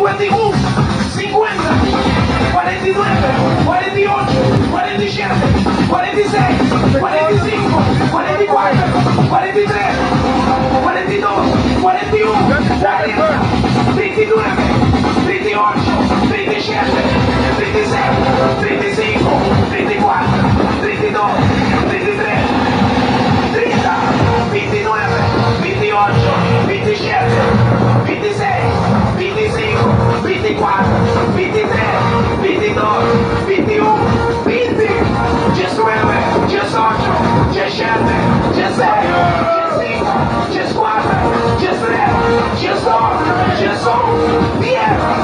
51, 50, 49, 48, 47, 46, 45, 44, 43, 42, 41, 40, 39, 38, 37, 36, 35, 34, 32, 33, 30, 29, 28, 27, 26, 25, 24, 23, 22, 21, 20, 19, 18, 17, 16, 15, 14, 13, 12, 11, 10.